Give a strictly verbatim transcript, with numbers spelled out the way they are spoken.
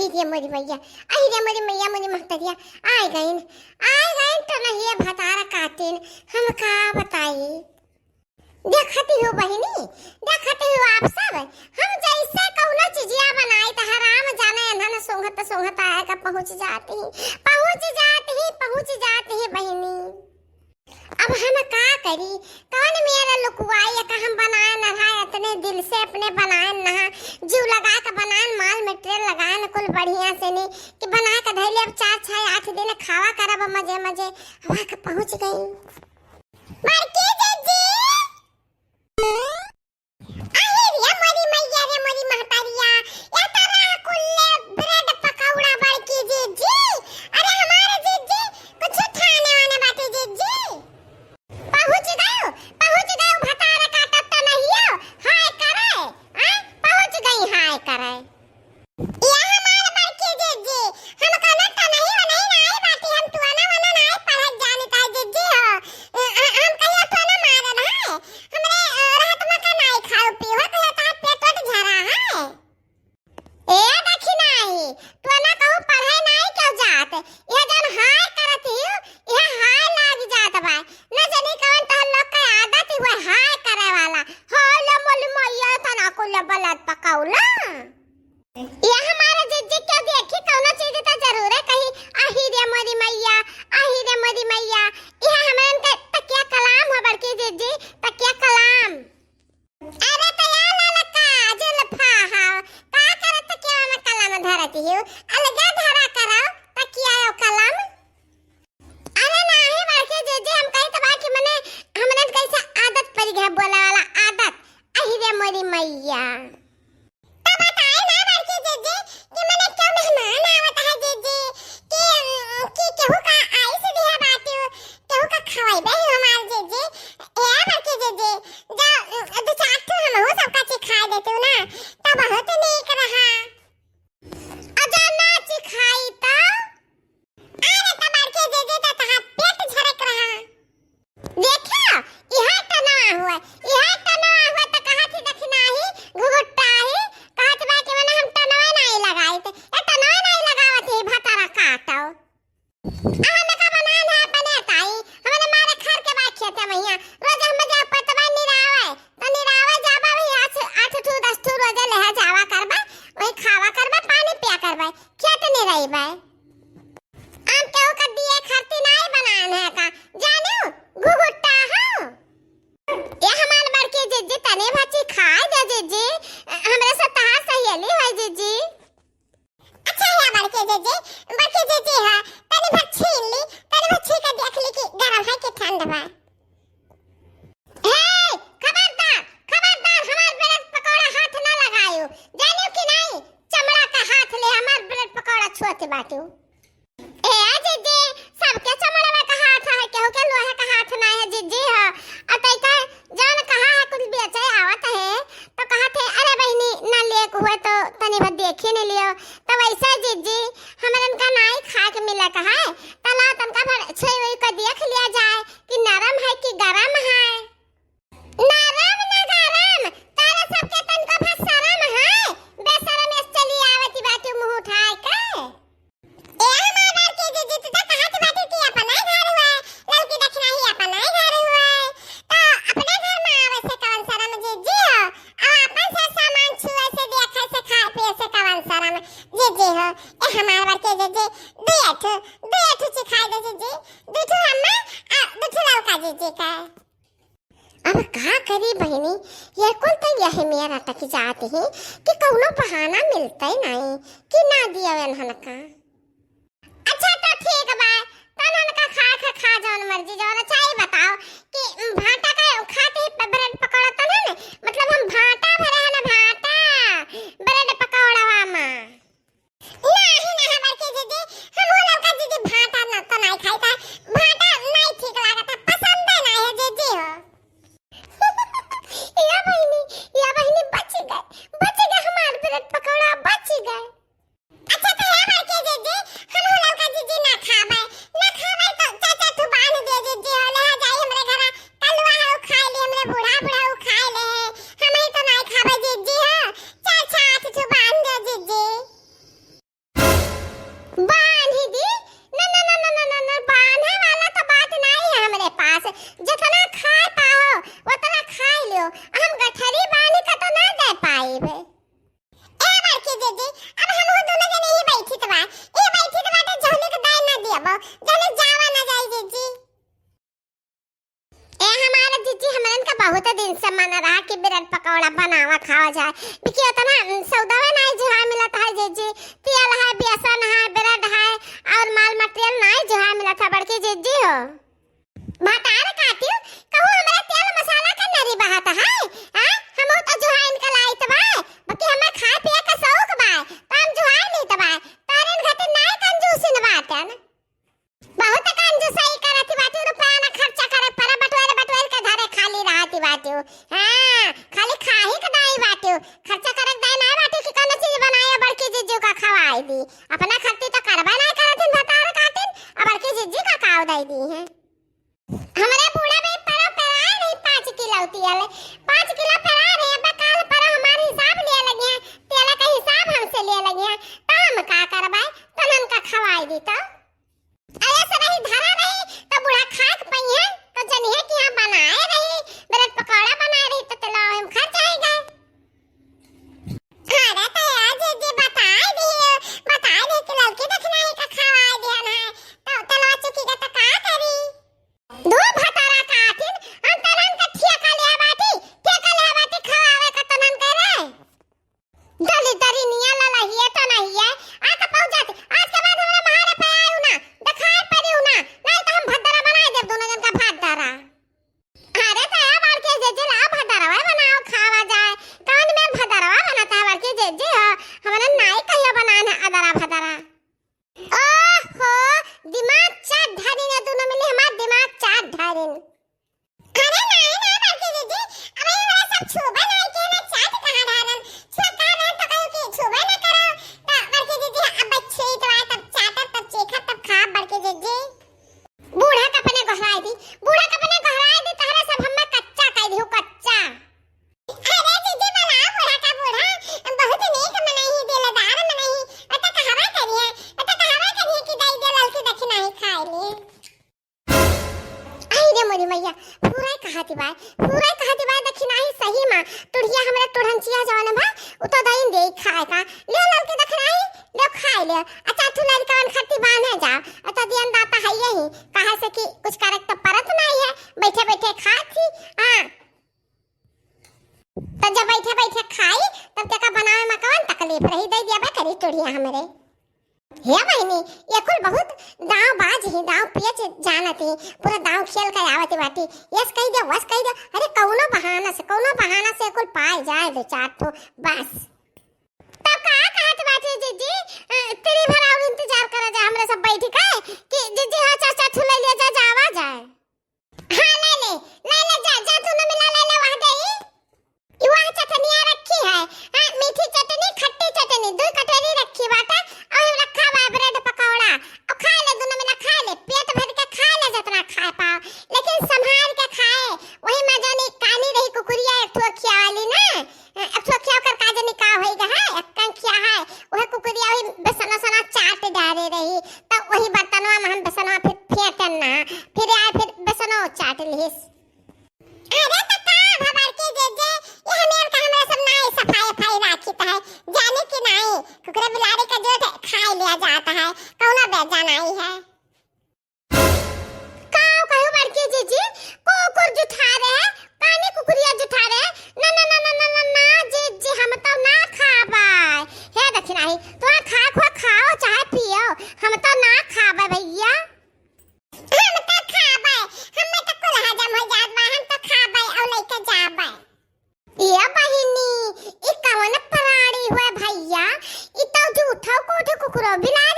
अहि रे मोरी मैया, अहि रे मोरी मैया, मोरी महतरिया, आइ गइन, आइ गइन टनहिया भतार काटिन, हम का बताई। देखति हो बहिनी, देखति हो आप सब, हम जइसे कउनो चिजिया बनाइत है, राम जाने एन्हन सूँघत सूँघत आए का पहुँच जाति ही, पहुँच जाति ही, पहुँच जाति ही बहिनी। अब हम का करी, कउन मेरा लुकुआई, एका हम बनाएन रहा, एतने दिल से अपने बनाएन रहा, जिउ लगाए के बनाएन, माल material लगाएन कुल बढ़िया से नी, कि बनाए के धइले अब चार, छह, आठ दिन खावा करब मजे मजे। हवा के पहुँच गई। बड़की जिज्जी, अरे रे मोरी मैया रे मोरी महतरिया, एतना कुल्ले bread पकौड़ा बड़की जिज्जी। अरे हमारे जिज्जी, कुछ खाने वाने बाटे जिज्जी। पहुँच गयो, पहुँच गयो भतार काटत टनहियो, हाय करे, आय, पहुँच गई हाय करे। ए हमार बड़की जिज्जी, हम कउनो टनही वनही नाई बाटी, हम टोना वोना नाई पढ़त जानित है जिज्जी हो। अ, अ, हम कहियो टोना मारन है, हमरे, अ, रहत में का नाई खाऊ पीऊ है, कहियो तोहार पेट ओट झरा है। ए दखिनाही, टोना कहूँ पढ़े नाई क्यों जात, यह जौन हाय करत ही, यह हाय लाग जात बा। न जानी कवन तोहर लोग के आदत ही हुआ हाय करे वाला। हाय ला मोली मैया, तना कुल बलत पकौला। ये हमारे जिज्जी के देखी कउनो चीज त जरूरे कही, "आही रे मोरी मैया, आही रे मोरी मैया।" ये हमरन के तकिया कलाम हो बड़की जिज्जी, तकिया कलाम। अरे त या ललका जुल्फा हो, का करत तकिया में कलम धरत हियो? अलगे धरा करो तकिया और कलम। अरे नाही बड़की जिज्जी, हम कही त बा कि मने हमरन कैसे आदत पड़ गया बोले वाला आदत। अहि रे मोरी मैया। तो बताए ना बड़की जिज्जी कि मने क्यों मेहमान आवत है जिज्जी, कि, कि केहू का आइस दिया बाटू, केहू का खवाइबे ही हमार जिज्जी। ए बड़की जिज्जी, जो, दो चार ठो हमहू सबका चिखाई देतू ना, तो बहुत नीक रहा। अजा ना चिखाई तो? अरे त बड़की जिज्जी त तहार पेट झरक रहा। देखियो, इहे टनवा हुआ, इहे टनवा हुआ त कहत ही दखिनाही, घुघुट्टा ही, कहत बा कि मने हम टनवा नाई लगाइत। ए टनवा नाई लगावत ही, भतारा काटो। आ हमें का बनान है अपने ताई, हमने मारे खर के बा खेते मैया। रोज हम जा पतवा निरावे, त निरावे जाबा वही आठ, आठ ठू, दस ठू रोजे लेहे जावा करबा, वही खावा करबा, पानी पिया करबा, खेत निरइबा। हम केहू का दिए खातिर नाई बनान है का? जानू, घुघुट्टा हो। ए हमार बड़की जिज्जी, तनी भर चिखाई दे जिज्जी, हमरे से तहार सहेली होई जिज्जी। अच्छा है बड़की जिज्जी, बड़की जिज्जी है, तनी भर छीन ली, तनी भर छीन के देख ली कि गरम है कि ठंड बा। हे, खबरदार, खबरदार, हमार ब्रेड पकौड़ा हाथ ना लगायो, जानियो कि नाई? चमड़ा का हाथ ले हमार ब्रेड पकौड़ा छुअत बाटू। ए जिज्जी, सबके चमड़वा का हाथ है, केहू के लोहा का हाथ ना है जिज्जी हो। अ तई का जौन कहा है कुल बेचे आवत है, तो कहत है, "अरे बहिनी, ना लेक हुए तो तनी भर देखी नहीं लियो।" तो वैसे जिज्जी, हमरन का नाई खाए के मिले का है, तला तनका भर छुई उई के देख लिया जाए कि नरम है कि गरम है। नरम न गरम, तारा सबके तनका भर शरम है, बेशरम एस चली आवती बाटू मुँह उठाए के। ए हमार बड़की जिज्जी, तू तो कहत बाटू कि अपने घर हुआ, ललकी दखिनाही अपने घर हुआ, तो अपने घर में आवे से कवन शरम जिज्जी हो? अब अपन से सामान छुए से, देखे से, खाए पिए से कवन शरम जिज्जी हो? ए हमार बड़की जिज्जी, दुए ठो, दुए ठो चिखाई दे जिज्जी, दू ठो हम्मा, आ, दू ठो ललका जिज्जी का। अब का करी बहिनी, ये कुल तो यही में अटक जात ही कि कउनो बहाना मिलते नहीं कि ना दिया एन्हन का। अच्छा तो ठीक बा, तन्हन का खा, खा, खा जौन मर्जी जौन। अच्छा ये बताओ कि भाटा का खात ही प-, ब्रेड पकौड़ा तन्हन, मतलब हम भाटा भरे है ना भाटा, ब्रेड पकौड़वा में। नाही, नाही, बड़की जिज्जी, हमहू ललका जिज्जी भाटा न, तो नाही खाई था। भाटा नाही ठीक लागत है, पसंद नाही है जिज्जी हो। या बहिनी, या बहिनी, बच गए, बच गए हमार ब्रेड पकौड़ा, बच गए। अच्छा, तो या बड़की जिज्जी, हमहू ललका जिज्जी ना खाबे, ना खाबे तो चाचा तू बांध दे जिज्जी हो, ले आ जाई हमरे घरा, कलुआ है, उ खाए ले, हमरे बूढ़ा, बूढ़ा उ खाए ले है, हम ही तो ना बिकी, उतना, उम, सौदावे नाई जुहाय मिलत है जीजी। तेल है, बेसन है, ब्रेड है और माल मटेरियल नाई जुहाय मिलत है बड़की जीजी हो। भतार काटियो, कहूँ हमरा तेल मसाला का नरी बहात है, हाँ? हमहू तो जुहाइन का लाइत बा, बाकी हमें खाए पिए का शौक बा, तो हम जुहाई लीत बा। तारिन घटी नाई कंजूसिन बाटन। बहुत कंजूसाई करत बाटी, रुपया ना खर्चा करे, पर बटोर बटोर के धरे खाली रहत बाटी। हाँ, खाली खाही के नाई बाटी, खर्चा करे के दाई नाई बाटी कि कौनो चीज बनाए बड़की जीजू का खवाई दी। अपना खर्ची तो करबे नाई करत हिन भतार काटिन, अब बड़की जीजी का काव दई दी है। हमरे बूढ़ा में परो पेराए रही पाँच किलो तेल, पाँच किलो पेराए रही। अब काल परो हमार हिसाब लिए लगी है, तेल का हिसाब हमसे लिए लगी है, तो हम का करबे, तनन का खवाई दी तो। अरे से रही धरा रही, तो बूढ़ा खाए के पई है, तो जनिए कि हाँ बनाए रही, ब्रेड पकौड़ा बनाए रही, तो तेलवा में खर्च आएगा। अरे तो यार जीजी बताए दी, बताए दी कि ललकी दखिनाही का खवाए दिहन है, तो तेलवा चुकी का तो का करी? दो भतारा काटिन, हम तनन का ठेका ले बाटी, ठेका ले बाटी खवावे का तनन के रे। दली दरी निया ललहिए तो नहीं है, आ के पहुँच जाती, आज के बाद हमरा महारे पे आयु ना, दिखाए परियु ना, नहीं तो हम भद्दरा बनाए देब दोनों जन का भद्दरा। अरे तो ए बड़की जीजी ला भदरवा बनाओ खावा जाए। कौन में भदरवा बनत है बड़की जीजी हो? हमने नाई कहियो बनाए ना अदरा भदरा। ओहो, दिमाग चाट ढारिन है दोनों मिली, हमार दिमाग चाट ढारिन। अरे नाई ना बड़की जीजी, अबे हमरा सब छुबे नाई के ना चाट कहाँ ढारन? छुआ कहाँ ढारन तो कहू कि छुबे ना करो। तो बड़की जीजी अब बच्चे तो आए तब चाटब तब चीखब तब खाब बड़की जीजी। बूढ़ा का अपने गोहराए दी, बूढ़ा का अपने गोहराए दी, तहरे सब हम्मे कच्चा कह दिहु, कच्चा। अरे जीजी बनाओ बूढ़ा का बूढ़ा, बहुत नीक मनई, दिलदार मनई, अत कहवा करिए, अत कहवा करिए कि दई दे ललकी दखिनाही खाए लिए। आई रे मोरी मैया, पूरा कहा दिवाए, पूरा कहा दिवाए दखिनाही सही मा, टुढ़िया हमरा टुढ़नचिया जवन बा, उ तो दई दे खाए का, ले ललकी दखिनाही, ले खाए ले, अच्छा तू लड़कवन खट्टी बांधे जा, अत दियन दाता है यही, कहा से कि कुछ करे तो परत नहीं है, बैठे बैठे खात ही, हाँ। तो जब बैठे बैठे खाई, तब तेका बनावे में कवन तकलीफ रही, दे दिया बा करी टुढ़िया हमरे। हे बहिनी, ये कुल बहुत दांव बाज ही, दांव पेच जानत ही, पूरा दांव खेल के आवत बाटी, यस कही दे, वस कही दे, अरे कौनो बहाना से, कौनो बहाना से कुल पाए जाए दो चार ठो, बस। तब का कहत बाटी जीजी, अ, तेरी भर और इंतजार करा जा हमरे सब बैठ के, कि जीजी हाँ चार चार ठो ले लिया जा, जावा जाए। हाँ, ले ले, ले ले, जा, जा, दोनों मिला ले ले, वहाँ दे। ई वहाँ चटनिया रखी है, हाँ, मीठी चटनी, खट्टी चटनी, दो कटोरी रखी बाटे, और रखा बा ब्रेड पकौड़ा, और खा ले, दोनों मिला खा ले, पेट भर के खा ले, जितना खा पाओ, लेकिन संभाल के खाए। वही में जौन कानी रही कुकुरिया एक ठो खिया वाली ना, अब तो क्या कर का जनी का होई गा है, एक्कन क्या है, वह कुकुरिया वही बेसना सना चाट डारे रही, तो वही बर्तनवा में हम बेसनवा फिर फेंटन ना, फिर आए फिर बेसनो चाट लिहिस। अरे तो का भबर के जे जे, ये हमें का हमरा सब ना सफाई फफाई राखी है, जाने कि नहीं, कुकुरे बिलारे का जो खाए लिया जाता है, कौनो बेजा नहीं है। काव कहू बड़की जीजी, कुकुर जुठा रहे, कानी कुकुरिया जुठा रहे, ना, ना, ना, जीजी, हम तो ना खाबे। हे दखिनाही, तोहार खाए खुआ खाओ, चाहे पियो, हम तो ना खाबे भैया। हम तो खाबे, हमें तो कुल हजम हो जात बा, हम तो खाबे और लेके जाबे। ए बहिनी, ई कवन प्राणी हुए भैया? ई तो जूठो कोठे कुकुरो बिलार